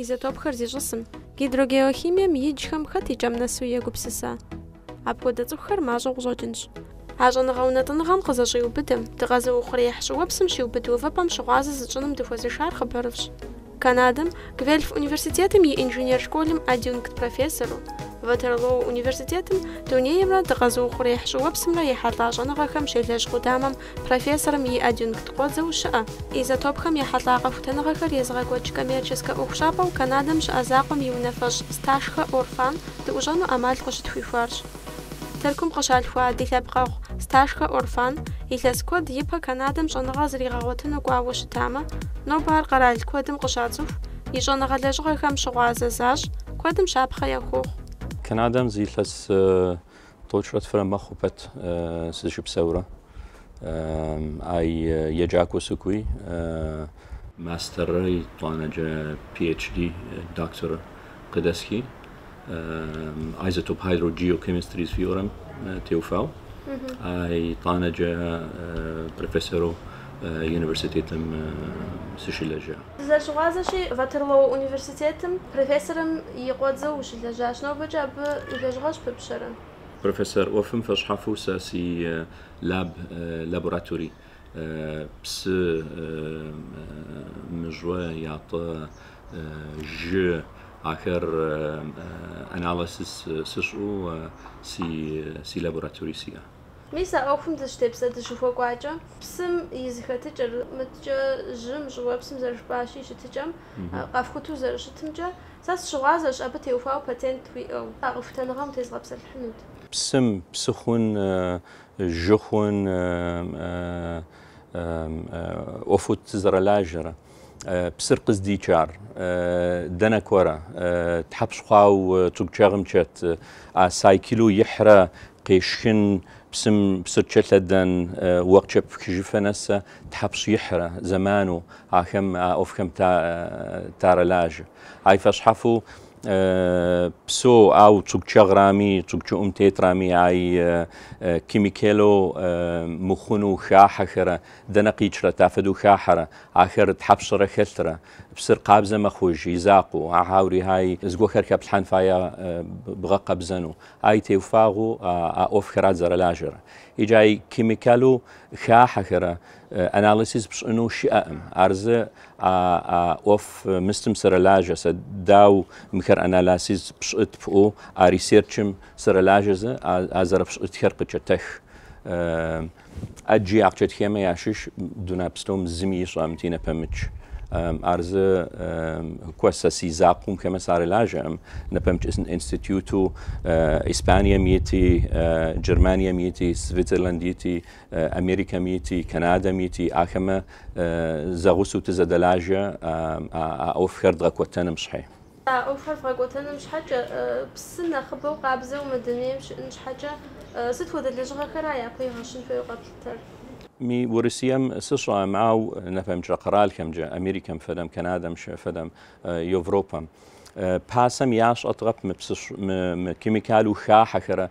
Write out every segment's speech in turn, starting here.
Изотопхэр зищӏысым, гидрогеохимием иджхэм хэт и кӏэм нэсу егупсыса? Апхуэдэ цӏыхухэр мащӏэу къыщӏэкӏынщ. А щӏэныгъэ унэтӏыныгъэм къызэщӏиубыдэм, дыкъэзыухъуреихь щӏыуэпсым щиубыд увыпӏэм щыгъуазэ зытщӏыным дыхуэзышар хъыбарыфӏщ. Канадэм Гвельф университетым и инженер школым адъюнкт профессору, Ватерлоо университетым дунеймрэ дыкъэзыухъуреихь щӏыуэпсымрэ ехьэлӏа щӏэныгъэхэм щелэжь къудамэм профессорым и адъюнкт къуэдзэу щыӏэ, изотопхэм ехьэлӏа къэхутэныгъэхэр езыгъэкӏуэкӏ коммерческэ ӏуэхущӏапӏэу Канадэм щыӏэ закъуэм и унафэщӏ Сташхэ Орфан дыӏущӏэну ӏэмал къыщытхуихуарщ. Тыркум къыщалъхуа ди лъэпкъэгъу Сташхэ Орфан илъэс куэд ипэ Канадэм щӏэныгъэ зригъэгъуэтыну кӏуауэ щытамэ, нобэ ар къэрал куэдым къыщацӏыху, и щӏэныгъэ лэжьыгъэхэм щыгъуазэ защӏ, куэдым щапхъэ яхуохъу. Канадэм зы илъэс 92 мэхъу пэт сызыщыпсэурэ. Ай еджакӏуэу сыкӏуи, мастеррэ итӏанэкӏэ PhD докторыр къыдэсхи, Isotope Hydrogeochemistry зыфиӏорэм теуфау. Итӏанэкӏэ профессору университетым сыщылэжьа. Дызэрыщыгъуазэщи, Ватерлоо университетым профессорым и къуэдзэу ущылэжьащ. Нобэкӏэ абы уи лэжьыгъэщ пыпщэрэ? Профессор ӏофым фэшъхьафэу сэ си лаб лабораторий псы мыжъо ятӏэ жьы ахэр анализ сышӏэу си лабораторий сиӏэ. Мис а ӏуэхум дыщытепсэ дыщыхуэкӏуакӏэ, псым и зэхэтыкӏэр, мыткӏэ жьым, щӏыуэпсым зэрыжыпӏащи и щытыкӏэм къэфхутэу зэрыщытымкӏэ, сэ сыщыгъуазэщ абы теухуауэ патент уиӏэу. А къэхутэныгъэм утезгъэпсэлъыхьынут. Псым псы хъун, жьы хъун ӏуэфу тызэрэлажьэрэ. Псыр къыздикӏар дэнэ кӏуэрэ? Тхьэпщ хъуау чӏыгу чӏэгъым чӏэт. А cycle-у ихьрэ къешхын, псым псыр кӏэлъэдэн, о къыкӏэпхыжьыфэ нэсэ тхьэпщ ихьрэ зэману ахэм а ӏофхэм тарэлажьэ. Ай фэшъхьафэу псэу ау чӏыгу чӏэгърами, чӏыгу кӏыӏум тетрами ай химикалэу мыхъунэу хахьэхэрэ дэнэ къикӏрэ тафэдэу хахьэрэ, ахэр тхьэпщрэ хэлърэ, псыр къабзэ мэхъужь изакъоу, ахьаури ай зыгохэр хэплъхьэн фае бгъэкъэбзэну. Ай теуфагъэу а ӏофхэр зэрэлажьэрэ. Иджы ай химикалэу хахьэхэрэ анализ пшӏынэу щыӏэкъым. Ар зы а ӏоф мыстым сэрэлажьэ, сэ дау мыхэр анализ пшӏыт пӏоу а research-м сэрэлажьэзэ а зэрэпшӏытхэр къыкӏэтэх. Ӏэджи ахъчэтхемэ ящыщ дунай псом зыми ищӏэм ти нэпэмыкӏ. Ар зы кӏуэ сэ си закъуэм хэмэ сарылажьэкъым. Нэпэмыкӏ институту Испанием ити, Германием ити, Свицерленд ити, Америкэм ити, Канадэм ити, ахэмэ зэгъусэу тызэдэлажьэ а ӏофхэр дгъэкӏуэтэным щхьэ. А ӏуэхухэр вгъэкӏуэтэным щхьэкӏэ, псы нэхъыбэу къабзэу мы дунейм щыӏэн щхьэкӏэ, сыт хуэдэ лэжьыгъэхэра япэ игъэщын хуейуэ къэплъытэр? Мы Урысыем сыщӏэм, ау нэпэмыкӏрэ къэралхэмкӏэ, Америкэм фэдэм, Канадэм фэдэм, Европэм. Пасэм ящӏэтгъэп мы псы мы химикалу хахьэхэрэ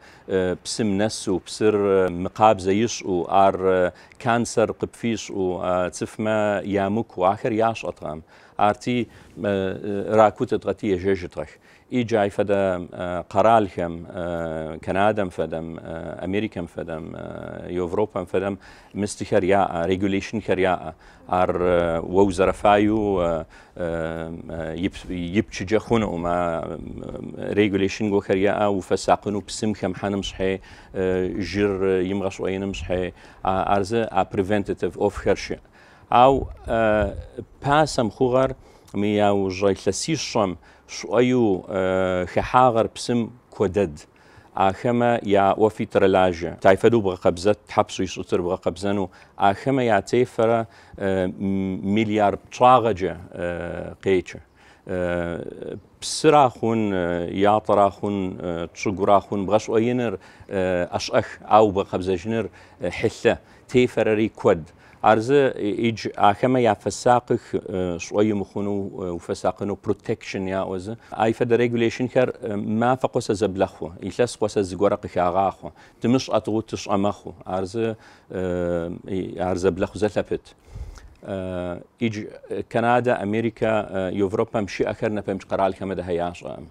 псым нэсу, псыр мыкъабзэ ищӏу, ар канцер къыпфищӏу, цӏыфмэ ямыкуу, ахэр ящӏэтгъэм. Арти ракутытгъэти ежэжытгъэх. Иджы ай фэдэ къэралхэм, Канадэм фэдэм, Америкэм фэдэм, Европэм фэдэм мыстыхэр яӏэ, regulation-хэр яӏэ. Ар о узэрэфаеу ипчыджэ хъунукъым. А regulation гуэхэр яӏэ, уфэсакъыну псым хэмыхьэным щхьэ, жьыр имыгъэшӏоиным щхьэ. Ар зы а preventative ӏофхэр щыӏ. Ау пасэм хъугъэр мы яужьрэ илъэсищэм шӏою хэхьагъэр псым куэдэд. Ахэмэ я ӏофи тырэлажьэ. Тай фэдэу бгъэкъэбзэт, тхьэпщ ишӏытыр бгъэкъэбзэну. Ахэмэ ятефэрэ миллиард пчъагъэкӏэ къекӏы. Псыра хъун, ятӏэра хъун, чӏыгура хъун, бгъэшӏоиныр ӏэшӏэх, ау бгъэкъэбзэжьыныр хьылъэ, тефэрэри куэд. Ар зы идж ахэмэ яфэсакъых шӏои мыхъунэу уфэсакъынэу protection яӏозы. Ай фэдэ regulation-хэр мафэ къосэ зэблэхъу, илъэс къосэ зыгорэ къыхагъахъо. Тымышӏэтыгъэу тышӏэ мэхъу. Ар зы ар зэблэхъу зэлъэпыт. Иджы Канадэ, Америкэ, Европэм щыӏэхэр нэпэмыкӏ къэралхэмэ дэхэ ящӏэӏым.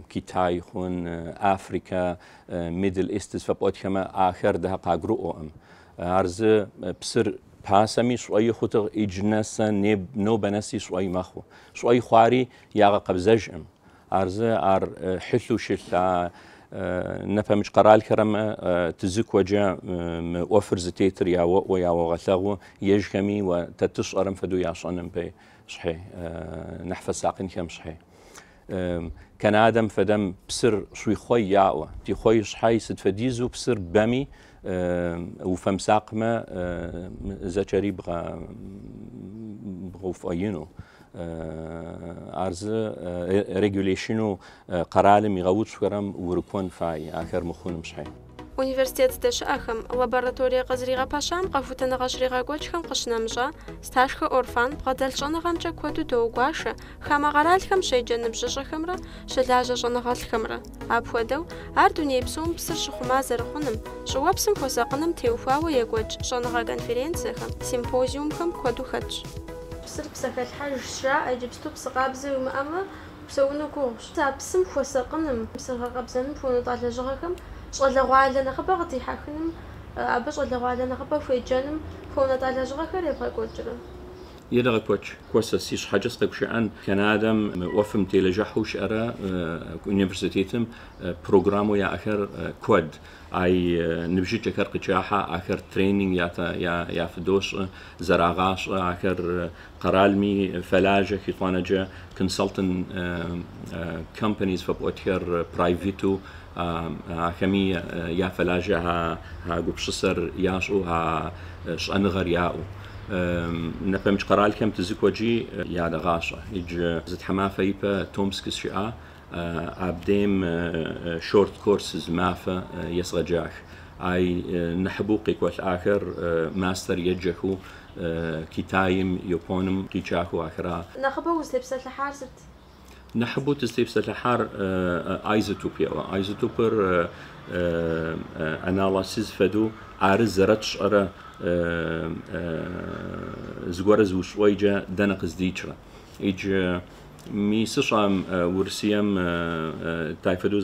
Китай хъун, Африкэ, Middle East зыфэпӏотхэмэ ахэр дэхэ къагурыӏуэӏым. Ар зы псыр пасэми щӏуэи хъутыгъ, иджы нэсэ нобэ нэси щӏуэй мэхъу. Щӏуэй хъуари ягъэкъэбзэжӏым. Ар зы ар хьылъэу щылъ а нэпэмыкӏ къэралхэрэмэ тызыкӏуэкӏэ мы ӏуэфыр зытетыр яоӏо, яогъэлъэгъу, ежьхэми о тэ тышӏэрэм фэдэу яшӏэным пай щхьэ, нахь фэсакъынхэм щхьэ. Канадэм фэдэм псыр шъуихъой яӏо. Тихъой шъхьай сыд фэдизу псыр бэми уфэмысакъмэ зэкӏэри бгъэуфӏэину. Ар зы regulation-у къэралым игъэуцухэрэм урыкӏуэн фай, ахэр мыхъуным щхьэ. Университет здэщыӏэхэм, лабораторие къызэригъэпэщам къэхутэныгъэ щригъэкӏуэкӏхэм къыщынэмыщӏа, Сташхэ Орфан бгъэдэлъ щӏэныгъэмкӏэ куэду доугуашэ хамэ къэралхэм щеджэ ныбжьыщӏэхэмрэ щылажьэ щӏэныгъэлӏхэмрэ. Апхуэдэу, ар дуней псом псыр щыхъума зэрыхъуным, щӏыуэпсым хуэсакъыным теухуауэ екӏуэкӏ щӏэныгъэ конференциехэм, симпозиумхэм куэду хэтщ. Псыр псэхэлъхьэжщ жаӏэ, иджыпсту псы къабзэ уимыӏэмэ, псэуну гугъущ. А псым хуэсакъыным, псыр гъэкъэбзэным хуэунэтӏа лэжьыгъэхэм щӏалэгъуалэ нэхъыбэ къыдихьэхыным, абы щӏалэгъуалэ нэхъыбэ хуеджэным хуэунэтӏа лэжьыгъэхэр евгъэкӏуэкӏрэ? Едгъэкӏуэкӏ. Кӏуэ сэ си щхьэкӏэ сыкъэгущыӏэн. Канадэм ӏуэфым телэжьыхьу щыӏэрэ университетым программэу яӏэхэр куэд. Ай ныбжьыкӏэхэр къыкӏахьэ, ахэр тренинг яфыдошӏы, зэрагъащӏэ, ахэр къэралми фэлажьэх, итӏанэкӏэ consultant companies фэпӏуэтхэр private-у ахэми яфэлажьэ а гупсысэр ящӏу, а щӏэныгъэр яӏэу. Нэпэмыкӏ къэралхэм тызыкӏуэкӏи ядэгъащӏэ. Иджы зы тхьэмафэ ипэ Томск сщыӏа, абдейм short course зы мафэ езгъэджах. Ай нэхъыбэу къекӏуэлӏахэр мастер еджэхэу Китайм, Японым къикӏахэу ахэра. Нэхъыбэу узытепсэлъыхьар сыт? Нэхъыбэу тызытепсэлъыхьар изотоп еӏо. Изотопыр анализ фэдэу ары зэрэтшӏэрэ зыгуэрэ зыушӏойкӏэ дэнэ къыздикӏрэ. Иджы мисыщӏэм Урысыем тай фэдэу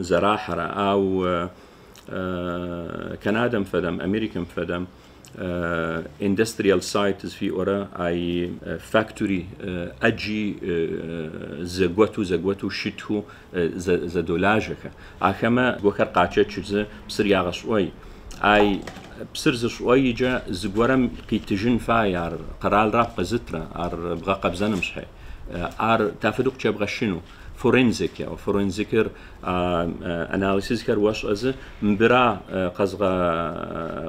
зэрахьэрэ, ау Канадэм фэдэм, Америкэм фэдэм industrial site зыфиӏорэ ай factory ӏэджи зэгуэту щытхэу зэдолажьэхэ. Ахэмэ гуэхэр къачэчызы псыр ягъэшӏой. Ай псыр зышӏойкӏэ зыгуэрэм къитыжын фай ар къэралрап къызытрэ, ар бгъэкъэбзэным щхьэ. Ар тафэдэу къычэбгъэщыну. Forensic яӏо. Forensic-р анализхэр уэшӏэзы мыбыра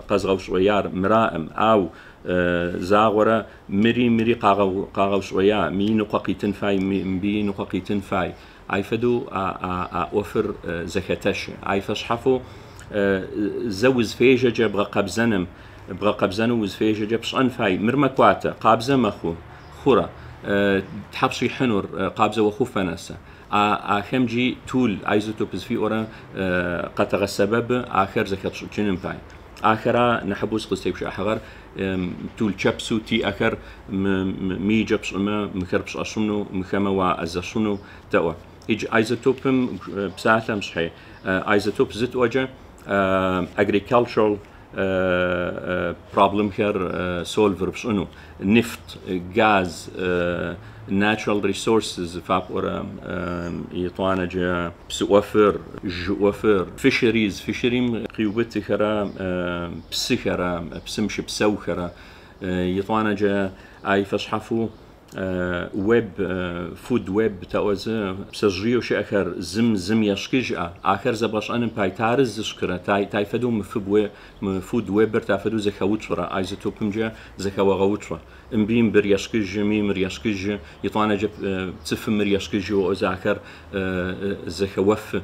къэзгъэушӏояр мыраӏым, ау загъорэ мыри мыри къагъэушӏоя, мы иныкъо къитын фай, мыбы иныкъо къитын фай. Ай фэдэу а ӏофыр зэхэтэщы. Ай фэшъхьафэу зэ узфежьэкӏэ бгъэкъэбзэну узфежьэкӏэ пшӏэн фай. Мыр мэкӏуатэ, къабзэ мэхъу, хъурэ. Тхьапш ихьынур къабзэ охъуфэ нэсэ. Ахэмджи tool изотоп зыфиӏорэ къэтэгъэсэбэбы ахэр зэхэтшӏыкӏыным пай. Ахэра нэхъыбэу сыкъызтегущыӏэхьыгъэр tool чэпсу тиӏэхэр мыиджэ пшӏымэ, мыхэр пшӏэшъуну, мыхэмэ уаӏэзэшъуну тэӏо. Иджы изотопым псалъэм щхьэ. Изотоп зытӏокӏэ agricultural problemхэр solve пшӏыну. Нефть, газ, natural resources зыфапӏорэ итӏанэкӏэ псы ӏофыр, жьы ӏофыр, fisheries, fishery-м къиубытыхэрэ псыхэрэ, псым щыпсэухэрэ, итӏанэкӏэ ай фэшъхьафэу web, food web тэӏозы псэжъыеу щыӏэхэр зым зым ешкыжьыӏэ. Ахэр зэбгъэшӏэным пай тары зышкырэ, тай фэдэу мы food web-р тафэдэу зэхэуцурэ, изотопымкӏэ зэхэогъэуцу. Мби мбыр ешкыжьы, ми мыр ешкыжьы, итӏанэкӏэ цӏыфым мыр ешкыжьы ыӏозэ ахэр зэхэофы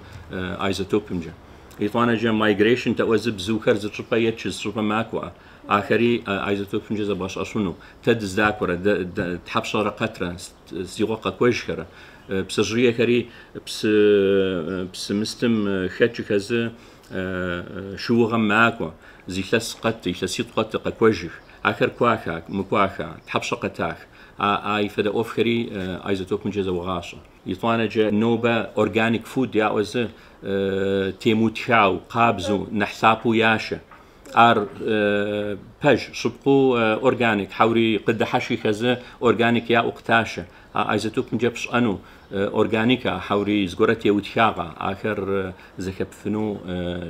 изотопымкӏэ. Итӏанэкӏэ migration тэӏозы бзыухэр зы чӏыпӏэ ечы, зы чӏыпӏэ макӏо. Ахэри изотопымкӏэ зэбгъэшӏэшъуну. Тэ дыздакӏорэ, тхьапшъэрэ къэтрэ, сигъо къэкӏожьхэрэ. Псэжъыехэри псы мыстым хэкӏыхэзы Шыугъэм макӏуэ, зы илъэс къэт, илъэситӏ къэт къэкӏуэжых. Ахэр кӏуаха, мыкӏуаха, тхьэпщэ къэтах. Ай фэдэ ӏофхэри изотопымкӏэ зэугъащӏэ. Итӏанэкӏэ нобэ organic food яӏуэзы темыутхау, къабзэу, нэхъ лъапӏэу ящэ. Ар пэж, щыпкъэу organic, хьэури къыдыхьэшыхэзы organic яӏэу къытащэ. А изотопымкӏэ пщӏэну органика, хьэури зыгуэрэ теутхагъэ, ахэр зэхэпфыну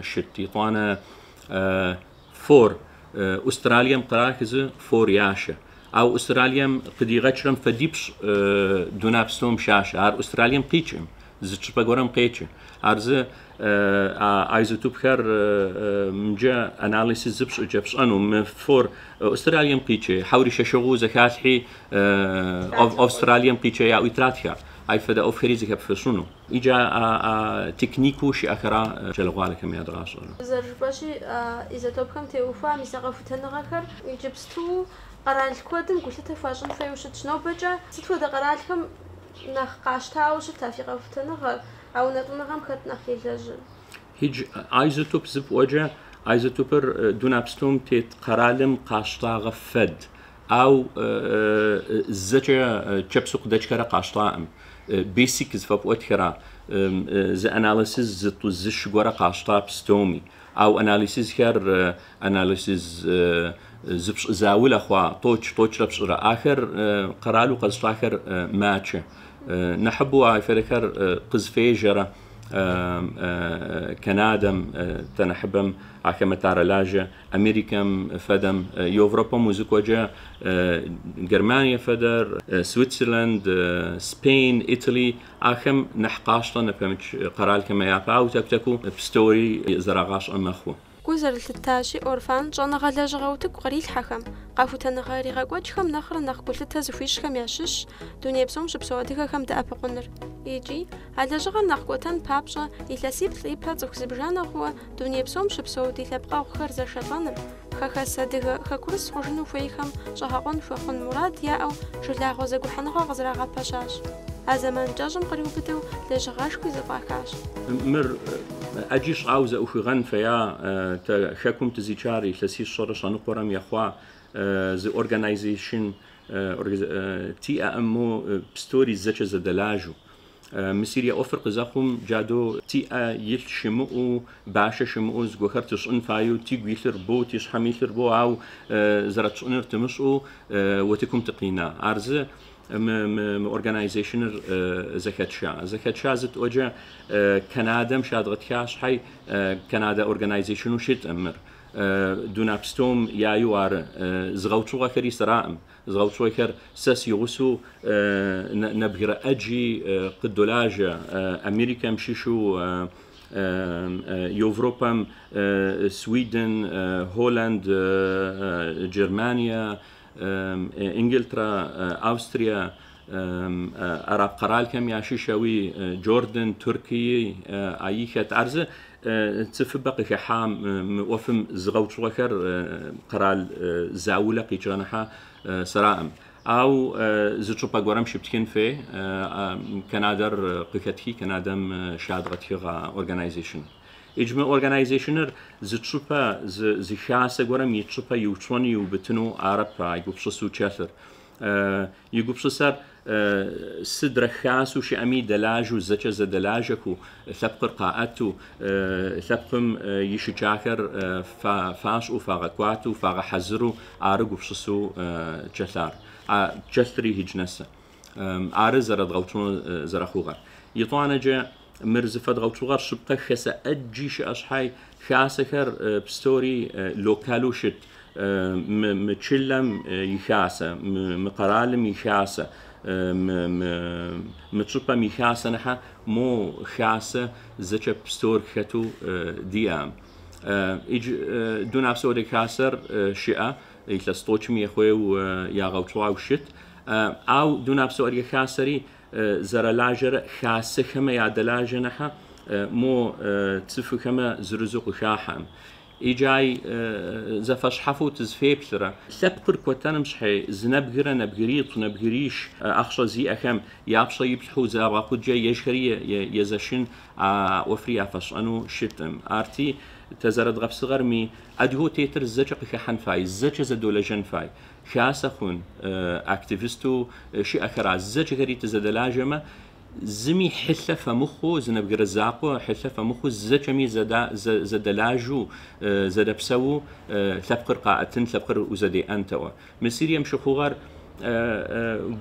щыт. Итӏанэ фор, Австралием кърахызы фор ящэ. Ау Австралием къыдигъэкӏрэм фэдипщӏ дуней псом щащэ. Ар Австралием къикӏым, зы чӏыпӏэ гуэрэм къекӏы. Ар зы а изотопхэр мыджэ анализ зыпщӏыкӏэ пщӏэну, мы фор Австралием къикӏы, хьэури щэшыгъэу зэхалъхьи Австралием къикӏы яӏуи тратха. Ай фэдэ ӏофхэри зэхэпфышъуну. Иджы а техникэу щыӏэхэра кӏэлэгъуалэхэм ядгъащӏэрэ. Зэрыжыпӏэщи, изотопхэм теухуа мис а къэхутэныгъэхэр иджыпсту къэрал куэдым гулъытэ хуащӏын хуейуэ щытщ. Нобэкӏэ сыт хуэдэ къэралхэм нэхъ къащтауэ щыт а фи къэхутэныгъэр, а унэтӏыныгъэм хэт нэхъ елэжьыр? Иджы изотоп зыпӏуэкӏэ, изотопыр дуней псом тет къэралым къащтагъэ фэд. Ау зэкӏэ чэпсу къыдэкӏхэрэ къащтаӏым. Basic зыфэпӏуэтхэра, зы анализ зытӏу-зыщ гуэрэ къащта псоми. Ау анализхэр анализ зыпщӏ заулэ хъуа, тӏокӏ, тӏокӏрэ пщӏырэ. Ахэр къэралу къэзыщтахэр мачэ. Нэхъыбэу а фэдэхэр къызфежьэрэ Канадэм, тэ нэхъыбэм ахэмэ тарэлажьэ, Америкэм фэдэм, Европэм узыкӏуэкӏэ Германие фэдэр, Свитцерленд, Спейн, Итали, ахэм нэхъ къащтэ нэпэмыкӏ къэралхэмэ япэ, ау тэку-тэку псори зэрагъащӏэ мэхъу. Гу зэрылъыттащи, Орфан щӏэныгъэ лэжьыгъэ утыку кърилъхьэхэм, къэхутэныгъэ иригъэкӏуэкӏхэм нэхърэ нэхъ гулъытэ зыхуищӏхэм ящыщщ дуней псом щыпсэу адыгэхэм дэӏэпыкъуныр. Икӏи, а лэжьыгъэр нэхъ кӏуэтэн папщӏэ, илъэсиплӏ ипэ цӏыху зыбжанэ хъууэ дуней псом щыпсэу ди лъэпкъэгъухэр зэшэлӏэным, хэхэс адыгэ хэкурыс хъужыну хуейхэм щӏэгъэкъуэн хуэхъун мурад яӏэу жылагъуэ зэгухьэныгъэ къызэрагъэпэщащ. А зэман кӏэщӏым къриубыдэу лэжьыгъэшхуи зэфӏахащ. Мыр ӏэджи щӏауэ зэӏухыгъэн фея тэ хэкум тызичар илъэсищэрэ щэныкъуэрэм ехъуа зы organization тиӏэӏым мо псори зэкӏэ зэдэлажьэу. Мы Сирие ӏофыр къызэхъум джадэу тиӏэ илъ щымыӏэу, бащэ щымыӏэу зыгуэхэр тышӏын фаеу, тигу илъыр боу, ти щхьэм илъыр боу, ау зэрэтшӏыныр тымышӏэу утыкум тыкъина. Ар зы мы организation-ыр зэхэтша. Зэхэтша зытӏоджэ Канадэм щадгъэтха щхьэй Канадэ организation-у щытӏым мыр. Дуней псом яю ары. Зыгъэуцугъэхэри сэраӏым. Зыгъэуцугъэхэр сэ сигъусэу нэбгырэ ӏэджи къыдолажьэ Америкэм щыщу, Европэм, Свиден, Холланд, Германия, Инглитра, Австрия, араб къэралхэм ящыщэуи, Джордан, Туркии, аихэт. Ар зы цӏыфыбэ къыхыхьа мы ӏофым зыгъэуцугъэхэр къэрал заулэ къикӏыгъэныхьэ сэраӏым. Ау зы чӏыпӏэ гуэрэм щыптхын фей, Канадэр къыхэтхи, Канадэм щадгъэтхыгъ организation. Иджы мы организation-ыр зы чӏыпӏэ, зы хасэ гуэрэм и чӏыпӏэ иуцони иубытыну арэп а игупшысэу чэлъыр. Игупшысэр сыдрэ хасэу щыӏэми дэлажьэу, зэкӏэ зэдэлажьэхэу, лъэпкъыр къаӏэту, лъэпкъым и щыкӏахэр фащӏэу, фагъэкӏуатэу, фагъэхьэзыру ары гупшысэу чэлъар. А чэлъри иджынэсы. Ары зэрэдгъэуцунэу зэрэхъугъэр. Итӏанэкӏэ мыр зыфэдгъэуцугъэр щыпкъэ хэсэ ӏэджи щыӏэ щхьэй, хасэхэр псори локалу щыт. Мы чылэм и хасэ, мы къэралым и хасэ, мы чӏыпӏэм и хасэ ныхьэ мо хасэ зэкӏэ псор хэту диӏэм. Иджы дуней псо адыгэ хасэр щыӏэ, илъэс тӏокӏым ехъуейуэ ягъэуцугъэу щыт. Ау дуней псо адыгэ хасэри зэрэлажьэрэ хасэхэмэ ядэлажьэ ныхьэ мо цӏыфыхэмэ зырызу къыхахьэм. Иджы зэфэщхьэфу тызфеплърэ. Лъэпкъыр куэтэным щхьей зы нэбгырэ нэбгыритӏ, нэбгырищ ахъшэ зиӏэхэм я пщӏэ иплъхьу забгъэкъуджэ ежьхэри езэшын а ӏуэфри яфэшӏэну щытым. Арти тэзэрэдгъэпсыгъэрми адыгэу тетыр зэкӏэ къыхэхьэн фай, зэкӏэ зэдолэжьэн фай. Хасэ хъун, активисту щыӏэхэра зэкӏэхэри тызэдэлажьэмэ, зыми хьылъэ фэмыхъуу, зы нэбгырэ закъуэ хьылъэ фэмыхъуу зэкӏэми зэдэлажьэу, зэдэпсэуу лъэпкъыр къаӏэтын, лъэпкъыр узэдеӏэн тэӏуэ. Мы Сирием щыхъугъэр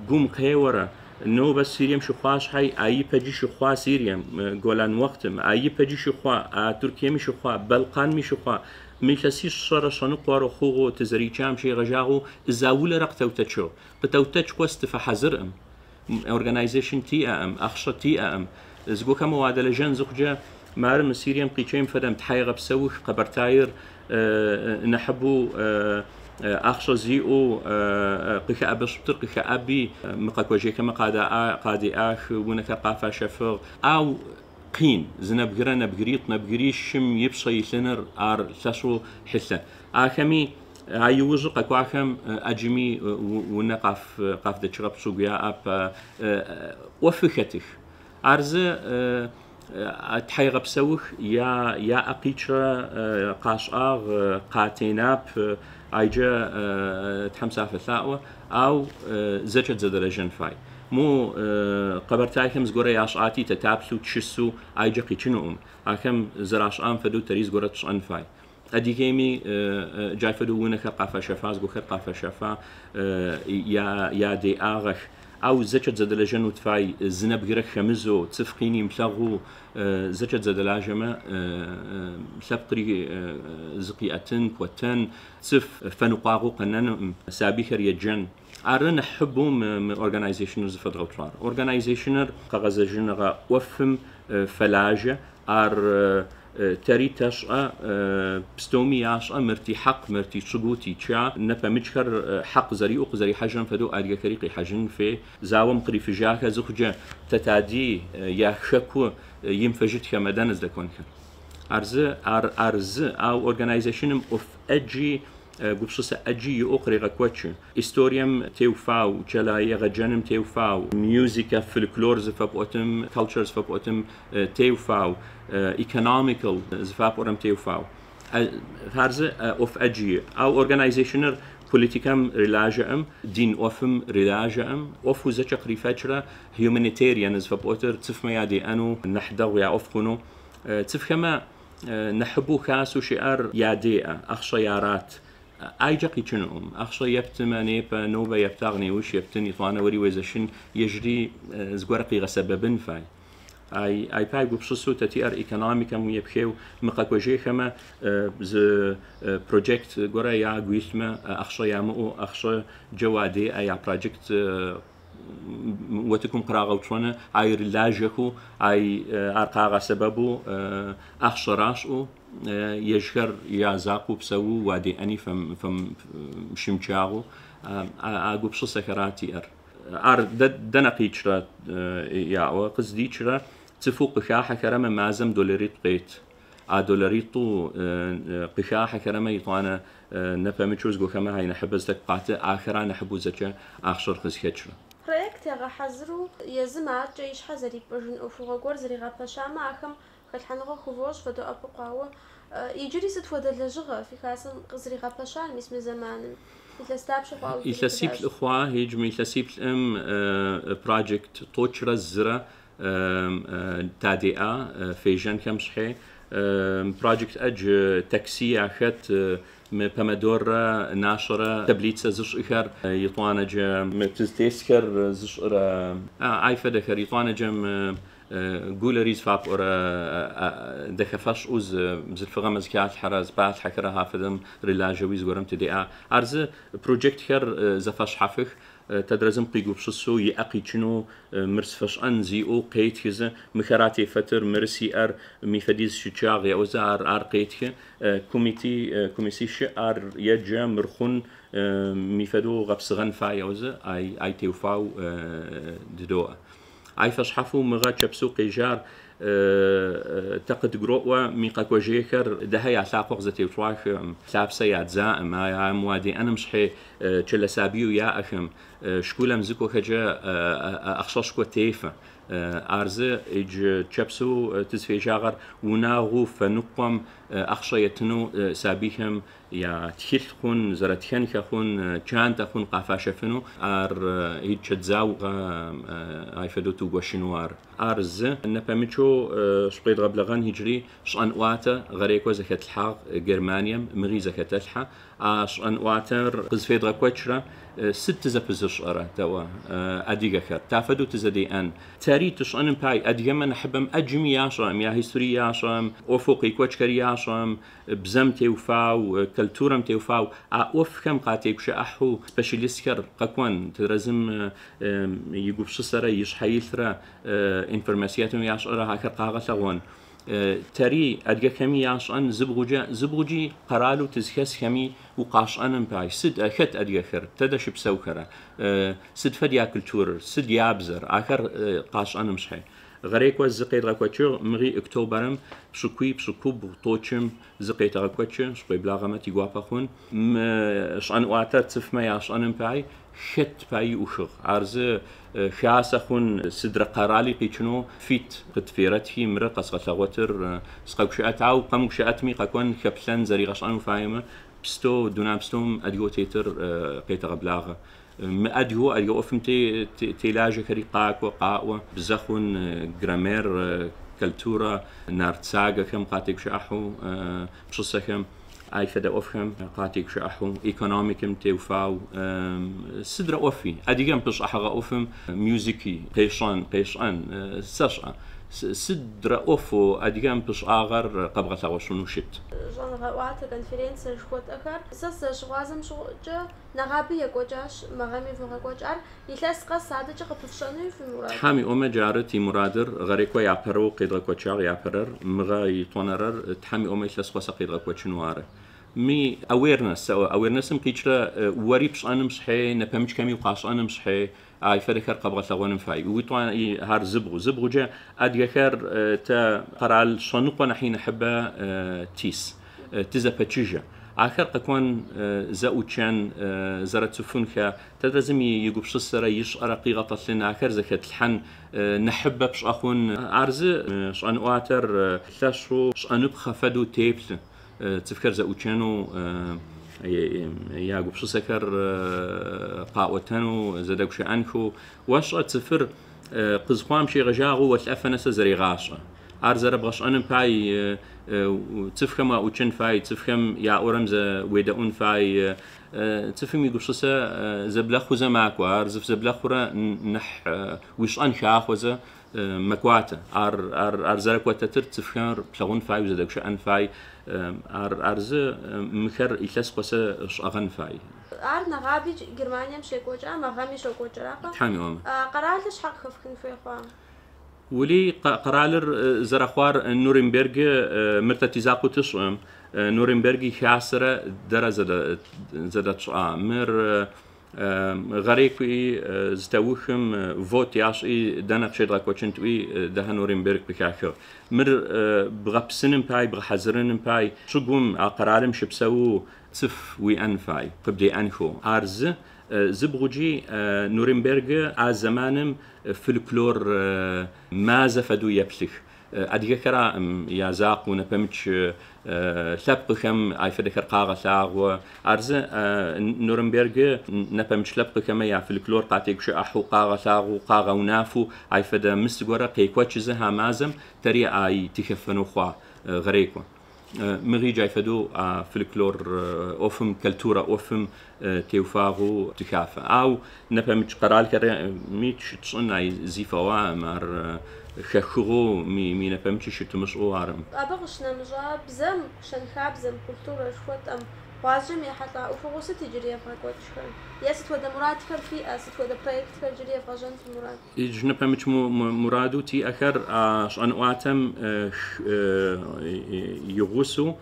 гум къеуэрэ, нобэ Сирием щыхъуа щхьэй, а ипэджи щыхъуа Сирием, Голан уэхътым, а ипэджи щыхъуа, а Туркиеми щыхъуа, Балканми щыхъуа. Мы илъэсищэрэ щэныкъуэрэ хъугъэу тызэричам щегъэжагъэу заулэрэ къытэутэчыгъ. Къытэутэч къос тыфэхьазырӏым. Организation тиӏэӏым, ахъшэ тиӏэӏым. Зыгохэм уадэлэжьэн зыхъукӏэ мары мы Сирием къичъейм фэдэм тхьэегъэпсэух Къэбэртаир нахьыбэу ахъшэ зиӏэу къыхэӏэбэщыптыр къыхэӏэби мы къэкӏуэжьейхэмэ къадеӏах, унэхэр къафащэфыгъ. Ау къин, зы нэбгырэ нэбгыритӏ, нэбгырищым и пщӏэ илъыныр ар лъэщу хьылъэ. Ахэми а иужьы къэкӏуахэм ӏэджыми унэ къафдэчыгъэп, чӏыгу яӏэп, ӏофы хэтых. Ар зы тхьэегъэпсэух яӏэ къичърэ къашӏагъ, къатенап, айджэ Тхьэм сафэлъаӏо, ау зэкӏэ зэдэлэжьэн фай. Мо къэбэртайхэм зыгорэ яшӏати тэ таплъу тщысу айджэ къичъынуӏым. Ахэм зэрашӏам фэдэу тэри зыгорэ тшӏэн фай. Адыгейми джай фэдэу унэхэр къафащэфа, зыгохэр къафащэфа, ядеӏагъэх. Ау зэкӏэ зэдэлэжьэнэу тфай, зы нэбгырэ хэмызэу, цӏыф къин имылъэгъуу зэкӏэ зэдэлажьэмэ лъэпкъри зыкъиӏэтын, кӏуэтэн, цӏыф фэныкъуагъэу къэнэнуӏым, сабийхэр еджэн. Ары нахьыбэу мы организационыр зыфэдгъэуцуар. Организационыр къэгъэзэжьыныгъэ ӏофым фэлажьэ, ар тэри тэшӏэ, пстэуми яшӏэ, мыр тихьакъ, мыр тичӏыгу, тича, нэпэмыкӏхэр хьакъ зэриӏэу къызэрихьажьырэм фэдэу адыгэхэри къихьажьын фей. Заом къырифыжьахэ зыхъукӏэ тэтади яхэку имфэжьытхэмэ дэнэ здэкӏонхэр. Ар зы, ар зы, ау организационым ӏоф ӏэджи гупшысэ ӏэджи иӏэу къырегъэкӏокӏы. Историем теуфау, кӏэлэ егъэджэным теуфау, мюзикэ, фольклор зыфэпӏотым, culture зыфэпӏотым теуфау, economical зыфапӏорэм теуфау. Ар зы ӏоф ӏэджи. Ау организационыр политикэм рылажьэӏым, дин ӏофым рылажьэӏым, ӏофэу зэкӏэ къырифэкӏрэ humanitarian зыфэпӏотыр цӏыфмэ ядеӏэнэу, нахь дэгъу яӏоф хъунэу. Цӏыфхэмэ нахьыбэу хасэу щыӏэр ядеӏэ, ахъшэ ярат. Айджэ къичъынуӏым. Ахъшэ ептымэ непэ, нобэ ептагъ неущ ептын, итӏуанэ ори уезэщын, ежьри зыгорэ къигъэсэбэбын фай. Ай пай гупшысэу тэ тиӏэр экономикэм епхеу мы къэкӏожьейхэмэ зы проект горэ ягу илъмэ ахъшэ ямыӏэу ахъшэ джэу адеӏэ я проект отыкум къырагъэуцоны ай рылажьэхэу, ай ар къагъэсэбэбэу ахъшэ рашӏэу ежьхэр язакъоу псэу уадеӏэни щымчагъэу а гупшысэхэра тиӏэр. Ар дэнэ къичърэ яӏо, къыздичърэ цӏыфэу къыхахьэхэрэмэ мазэм долларитӏу къет. А долларитӏу къыхахьэхэрэмэ итӏуанэ нэпэмыкӏэу зыгохэмэ ай нахьыбэ зытэкӏу къаты, ахэра нахьыбэу зэкӏэ ахъшэр къызхэкӏрэ. Проект ягъэхьазыру езым аркӏэ и щхьэ зэрипӏыжын ӏуэхугъуэ гуэр зэригъэпэщамэ, ахэм хэлъхьэныгъэ хувощӏ фадоӏэпыкъуауэ. Иджыри сыт хуэдэ лэжьыгъэ фи хасэм къызэригъэпэщар мис мы зэманым? Илъэс дапщэ хъуауэ Илъэсиплӏ хъуа, иджы мы илъэсиплӏым проект тӏокӏрэ зырэ тадеӏа фежьэнхэм щхьей. Проект ӏэдж такси яхэт, мы помидоррэ нашэрэ таблицэ зыщӏыхэр, итӏуанэджэ мы тызтесхэр зыщӏырэ ай фэдэхэр, итӏуанэджэ мы гулэри зыфапӏорэ дэхэфэшӏэу бзылъфыгъэмэ зыхалъхьэрэ зыпалъхьэхэрэ хафэдэм рылажьэуи зыгорэм тыдеӏа. Ар зы проектхэр зэфэшъхьафых, тэдрэзым къигупшысэу иӏэ къичъынэу мыр сфэшӏэн зиӏэу къетхызэ, мыхэра тефэтыр, мыр сиӏэр, ми фэдиз щычагъ еӏозэ ар къетхы. Комити, комиссии щыӏ ар еджэ, мыр хъун, ми фэдэу гъэпсыгъэн фай еӏозэ ай теуфау дыдоӏэ. Ай фэшъхьафэу мыгъэ чэпсэу къежьар Тэ къыдгуроӏуэ ми къэкӏуэжейхэр дэхэ я лъакъуэ къызэтеуцуахэм, лъапсэ ядзаӏым, а уадеӏэным щхьей чылэ сабийу яӏэхэм, школэм зыкӏуэхэкӏэ ахъшэшхуэ тефэ. Ар зы иджы чэпсу тызфежьагъэр унагъуэу фэныкъуэм ахъшэ етыну сабийхэм я тхылъ хъун, зэрытхэнхэ хъун, чантэ хъун къафащэфыну ар ичэдзау ай фэдэу тыугуэшыну ар. Ар зы нэпэмыкӏэу шъукъедгъэблэгъэн иджыри щӏэнӏуатэ гъэрекӏуэ зэхэтлъхьагъ Германием, мыгъи зэхэтэлъхьэ. А щӏэнӏуатэр къызфедгъэкӏуэкӏрэ сыт тызэпызыщӏэрэ тэӏуэ адыгэхэр. Тафэдэу тызэдеӏэн. Тэри тыщӏэным пай адыгэмэ нэхъыбэм ӏэджми ящӏэм, я истории ящӏэм, ӏуэхуу къекӏуэкӏхэри ящӏэм, бзэм теуфау, культурэм теуфау, а ӏуэхухэм къатегущыӏэхьу специалистхэр къэкӏуэн, тэрэзым и гупсысэрэ и щхьэ илърэ информациетым ящӏэрэ ахэр къагъэлъэгъуэн. Тэри адыгэхэми ящӏэн зыбгъукӏэ, зыбгъукӏи къэралу тызхэсхэми укъащӏэным пай. Сыд хэт адыгэхэр, тэдэ щыпсэухэрэ, сыд фэд я культурэр, сыд я бзэр, ахэр къащӏэным щхьей. Гъэрекӏуэ зы къедгъэкӏуэкӏыгъ, мыгъи октябрым пщӏыкӏуий, пщӏыкӏубгъу, тӏокӏым зы къетэгъэкӏуэкӏы, шъукъеблагъэмэ тигуапэ хъун. Мы щӏэнӏуатэр цӏыфмэ ящӏэным пай, хэт пай ӏухыгъ. Ар зы хасэ хъун сыдрэ къэрали къикӏыну фит къытферэтхи мырэ къэсгъэлъэгъуэтыр сыкъэгущыӏэт, ау къэмыгущыӏэтми къэкӏуэн хэплъэн зэригъэшӏэну фаемэ, пстэу дунай пстэум адыгэу тетыр къетэгъэблагъэ. Мы адыгэу адыгэ ӏуэфым телажьэхэри къакӏуэ, къаӏуэ, бзэ хъун, граммер, культура, нарт сагэхэм къатегущыӏэхьу, пшысэхэм, ай фэдэ ӏуэфхэм къатегущыӏэхьу, экономикэм теуфау, сыдрэ ӏуэфи, адыгэм пыщӏыхьэгъэ ӏуэфым мюзики къещӏэн, къещӏэн, сэшӏэ. Сыдрэ ӏуэфу адыгэм пыщӏагъэр къэбгъэлъэгъуэщыну щыт. Щӏэныгъэӏуатэ конференцэ жыхуэтӏэхэр. Сэ сызэрыщыгъуазэм щыгъукӏэ нэгъаби екӏуэкӏащ, мыгъэми вогъэкӏуэкӏ. Ар илъэс къэс адэкӏэ къыпыфщӏэнуи фи мурад? Тхьэм и ӏуэмэ джары ти мурадыр гъэрекӏуэ япэрэу къедгъэкӏуэкӏагъ япэрэр, мыгъэ итӏонэрэр Тхьэм и ӏуэмэ илъэс къэсэ къедгъэкӏуэкӏыну ары. Ми awareness, awareness-м къикӏрэ уэри пщӏэным щхьей, нэпэмыкӏхэми укъащӏэным щхьей, ай фэдэхэр къэбгъэлъэгъуэным фай. Уитӏуа ар зыбгъу. Зыбгъукӏэ адыгэхэр тэ къэрал щэныкъуэ нэхъи нэхъыбэ тис, тызэпэчыжэ. Ахэр къэкӏуэн зэӏучэн, зэрыцӏыхунхэ, тэрэзым и гупсысэрэ ищӏэрэ къигъэтӏылъын, ахэр зэхэтлъхьэн, нэхъыбэ пщӏэ хъун. Ар зы щӏэнӏуатэр лъэщу щӏэныпхъэ фэдэу теплъы. Цӏыфхэр зэӏучэну, я гупсысэхэр къаӏуэтэну, зэдэгущыӏэнхэу. Уэщӏэ цӏыфыр къызыхъуам щегъэжагъэу уэлӏэфэ нэсэ зэрегъащӏэ. Ар зэрыбгъэщӏэным пай цӏыфхэм уаӏучэн фай, цӏыфхэм яӏуэрэм уедэӏун фай. Цӏыфым и гупсысэ зэблэхъузэ макӏуэ. Ар зыф зэблэхъурэ нэхъ уищӏэн хахъуэзэ мэкӏуатэ. Ар ар ар зэрыкӏуэтэтыр цӏыфхэр плъэгъун фай, узэдэгущыӏэн фай. Ар ар зы мыхэр илъэс къэсэ щӏэгъэн фай. Ар нэгъаби Германием щекӏуэкӏа, мыгъэми щокӏуэкӏыракъэ? Тхьэм и ӏуэмэ. Къэралыр щхьэ къыхэфхын хуей хъуа? Ули къэралыр зэрыхъуар Нюрнберг мыртэ тизакъуэу тыщӏым. Нюрнберг и хасэрэ дэрэ зэдэтщӏа. Мыр гъэрекӏуи зытэухым вот ящӏи дэнэ къыщедгъэкӏуэкӏын тӏуи дэхэ Нюрнберг къыхахыгъ. Мыр бгъэпсыным пай, бгъэхьэзырыным пай, щӏыгум а къэралым щыпсэу цӏыф уиӏэн фай, къыбдеӏэнхэу. Ар зы зыбгъукӏи Нюрнберг а зэманым фольклор мазэ фэдэу еплъых. Адыгэхэраӏым я закъуэу нэпэмыкӏ лъэпкъхэм ай фэдэхэр къагъэлъагъуэ. Ар зы Нюрнберг нэпэмыкӏ лъэпкъхэмэ я фольклор къатегущыӏэхьу, къагъэлъагъуэу, къагъэунафэу ай фэдэ мыс гуэрэ къекӏуэкӏызэ а мазэм тэри ай тыхэфэну хъуа гъэрекӏуэ. Мыгъи джай фэдэу а фольклор ӏуэфым, культурэ ӏуэфым теуфагъэу тыхафэ. Ау нэпэмыкӏ къэралхэми щытщӏын ай зифэуаӏым, ар хэхыгъэу ми нэпэмыкӏи щытымыщӏэу арым. Абы къыщынэмыщӏа бзэм, щэнхабзэм, культурэ жыхуэтӏэм, гъуазджэм ехьэлӏа ӏуэхугъуэу сыт иджыри евгъэкӏуэкӏхэр? Е сыт хуэдэ мурадхэр фиӏэ, сыт хуэдэ проектхэр иджыри евгъэжьэн фи мурад? Иджы нэпэмыкӏ мураду тиӏэхэр а щӏэнӏуатэм и гъусэу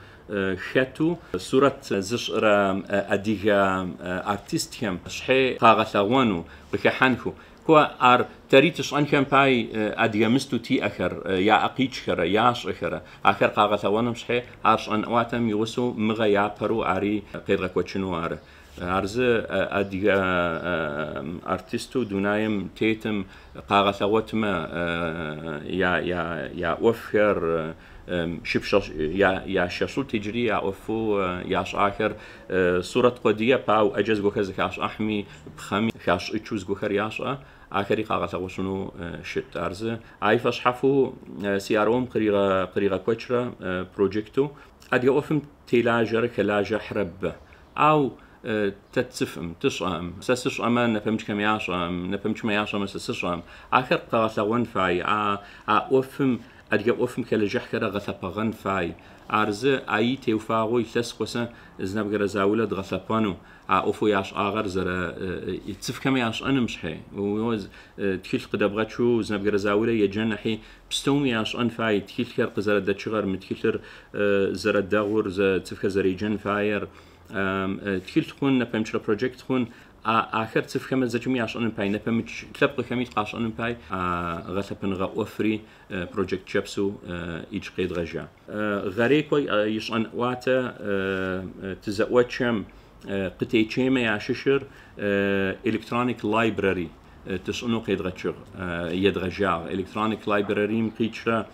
хэту сурэт зыщӏрэ адыгэ артистхэм щхьей къагъэлъэгъуэну, къыхыхьэнхэу. Кӏуэ ар тэри тышӏэнхэм пай адыгэ мысту тиӏэхэр, яӏэ къикӏхэрэ, яшӏэхэрэ, ахэр къагъэлъэгъуэным щхье ар щӏэнӏуатэм и гъусэу мыгъэ япэрэу ари къедгъэкӏуэкӏыну ары. Ар зы адыгэ артисту дунаим тетым къагъэлъэгъуэтмэ я ӏуэфхэр яшэщӏут иджыри я ӏуэфу ящӏахэр сурэт къуэдыеп, ау ӏэджэ зыгуэхэр зэхащӏыхьми, пхъэми хащӏыкӏыу зыгуэхэр ящӏэ, ахэри къагъэлъэгъуэщыну щыт. Ар зы ай фэшъхьафу CRO-м къригъэкӏуэкӏрэ проекту адыгэ ӏуэфым телажьэрэ хэлажьэхьрэ бэ. Ау тэ тцыфым, тышӏэм, сэ сышӏэмэ нэпэмыкӏхэм яшӏэм, нэпэмыкӏмэ яшӏэмэ сэ сышӏэм. Ахэр къэгъэлъэгъуэн фай, а ӏуэфым, адыгэ ӏуэфым хэлэжьыхьхэрэ гъэлъэпӏэгъэн фай. Ар зы аи теуфагъэу илъэс къосэ зы нэбгырэ заулэ дгъэлъэпӏэну, а ӏуэфэу яшӏагъэр зэрэ цыфхэм яшӏэным щхье. Тхылъ къыдэбгъэчу зы нэбгырэ заулэ еджэн нахьи пстэуми яшӏэн фай, тхылъхэр къызэрэдэчыгъэр, мы тхылъыр зэрэдэгъур, цыфхэр зэреджэн фаер, тхылъ хъун, нэпэмыкӏрэ проект хъун, ахэр цыфхэмэ зэкӏэми яшӏэным пай, нэпэмыкӏ лъэпкъхэми къашӏэным пай, гъэлъэпӏэныгъэ ӏофри проект чэпсу идж къедгъэжьа. Гъэрекӏо ишӏэнӏуатэ тызэӏочэм къытечемэ ящыщыр electronic library тышӏынэу къедгъэчыгъ, едгъэжьагъ. Electronic library-м къикӏрэ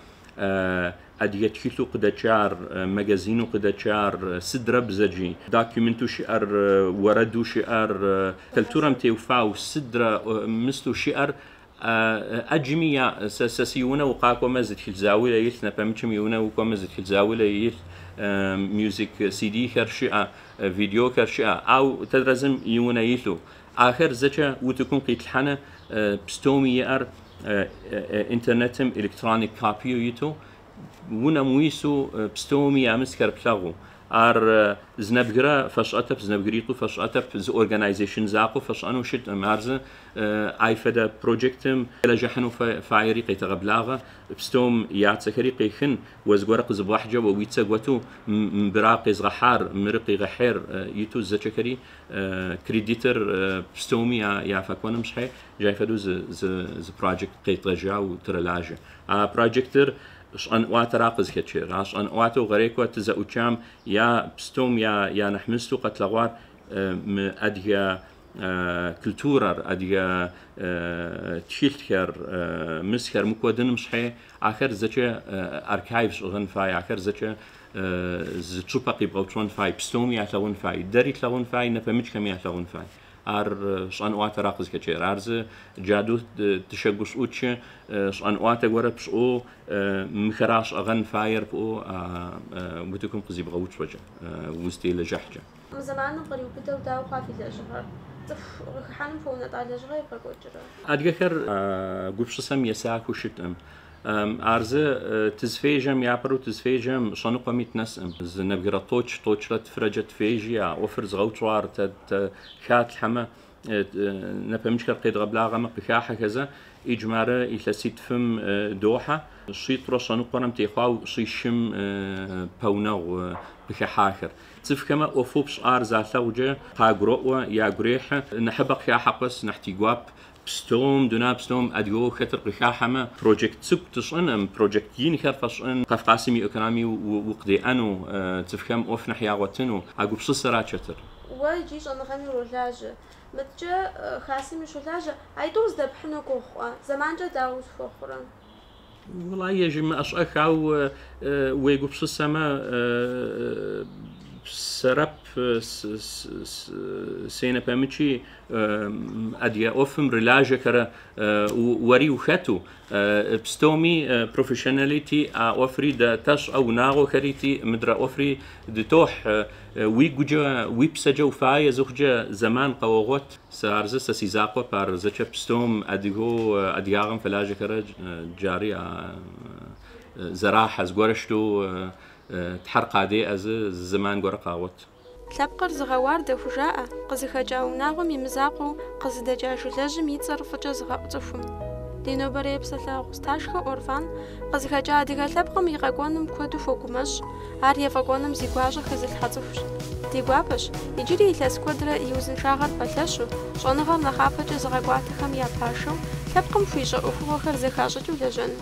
адыгэ тхылъу къыдэкӏар, магазину къыдэкӏар, сыдрэ бзэджи, документу щыӏэр, уэрэду щыӏэр, культурэм теуфау сыдрэ мысту щыӏэр ӏэджми я сэ си унэ укъакӏуэмэ зы тхылъ заулэ илъ, нэпэмыкӏым и унэ укӏуэмэ зы тхылъ заулэ илъ, мюзик CD-хэр щыӏэ, видеохэр щыӏэ, ау тэдрэзым и унэ илъу. Ахэр зэкӏэ утыкум къитлъхьэнэ пстэуми иӏэр интернетым electronic copy иту, унэм уису пстэуми ямысхэр плъэгъу. Ар зы нэбгырэ фэшӏэтэп, зы нэбгыритӏу фэшӏэтэп, зы организation закъоу фэшӏэнэу щытӏым. Ар зы ай фэдэ проектым лэжьыхьынэу фаери къетэгъэблагъэ, пстэум яцэхэри къехын, о зыгорэ къызыбгъахьджэ о уицэ готу мыбыра къезгъэхьар, мыры къигъэхьер иту зэкӏэхэри кредитыр пстэуми яфэкӏоным щхье джай фэдэу зы проект къедгъэжьау тырэлажьэ. А проектыр щӏэнӏуатэра къызхэкӏыр. А щӏэнӏуатэу гъэрекӏуэ тызэӏучам я пстэум я нахь мысту къэтлъэгъуар мы адыгэ культурэр, адыгэ тхылъхэр, мысхэр мыкӏуэдыным щхье ахэр зэкӏэ архив шӏыгъэн фай, ахэр зэкӏэ зы чӏыпӏэ къибгъэуцон фай, пстэуми ялъэгъун фай, дэри тлъэгъун фай, нэпэмыкӏхэми ялъэгъун фай. Ар щӏэнӏуатэра къызхэкӏыр. Ар зы джаду тышэгушӏучы щӏэнӏуатэ горэ пшӏэу мыхэра шӏэгъэн фаер пӏоу утыкум къызибгъэуцокӏэ, узтелэжьыхькӏэ. Мы зэманым къриубыдэу дауэ хъуа фи лэжьыгъэр? Цӏыху къыхыхьэным хуэунэтӏа лэжьыгъэ ебгъэкӏуэкӏрэ? Адыгэхэр гупсысэм есахэу щытӏым. Ар зы тызфежьэм, япэрэу тызфежьэм щэныкъуэми тынэсӏым. Зы нэбгырэ тӏокӏ, тӏокӏрэ тфырэкӏэ тфежьи, а ӏофыр зыгъэуцуар тэ хатлъхьэмэ, нэпэмыкӏхэр къедгъэблагъэмэ къыхахьэхэзэ, иджы мары илъэситфым дохьэ. Щитӏрэ щэныкъуэрэм техъуау щищым пэунэгъу къыхыхьахэр. Цӏыфхэмэ ӏофэу пшӏар залъэгъукӏэ къагуроӏо, ягу рехьы. Нахьыбэ къыхахьэ къэс нахь тигуап. Пстэум, дунай пстэум адыгэу хэтыр къыхахьэмэ, проект цӏыкӏу тышӏыным, проект инхэр фэшӏын, Кавказым и экономии укъыдеӏэну, цӏыфхэм ӏоф нахь ягъотыну, а гупсысэра чэтыр. Уэ иджы щӏэныгъэми уролажьэ. Мыткӏэ хасэми щолажьэ. Айтӏур здэпхьыну гугъукъэ? Зэманкӏэ дауэ узыхуэхъурэ? والله ежь мыӏэшӏэх, ау уегупсысэмэ сэрэп сенэпэмыкӏи адыгэ ӏофым рылажьэхэрэ ори ухэту, пстэуми профессионалити а ӏофри тэшӏэ, унагъохэри ти мыдрэ ӏофри дытохь, уигукӏэ, уипсэкӏэ уфае зыхъукӏэ зэман къэогъот. Сэ ар зы сэ си закъоп, ар зэкӏэ пстэум адыгэу адыгагъэм фэлажьэхэрэ джари зэрахьэ зыгорэ щытэу Тхьэр къадеӏэ зы зэман горэ къагъот. Лъэпкъыр зыгъэуар дэхужаӏэ, къызыхэкӏа унагъуэм и мызакъуэу къызыдэкӏа жылэжьым и цӏэр фӏыкӏэ зыгъэӏу цӏыхум. Ди нобэрей псэлъэгъу Сташхэ Орфан къызыхэкӏа адыгэ лъэпкъым и къэкӏуэнум куэду хуэгумэщӏ, ар ефӏэкӏуэным зи гуащӏэ хэзылъхьэ цӏыхущ. Ди гуапэщ, иджыри илъэс куэдрэ и узыншагъэр пэлъэщу, щӏэныгъэр нэхъапэкӏэ зыгъэкӏуатэхэм я пашэу, лъэпкъым хуищӏэ ӏуэхугъуэхэр зэхащӏыкӏыу лэжьэну.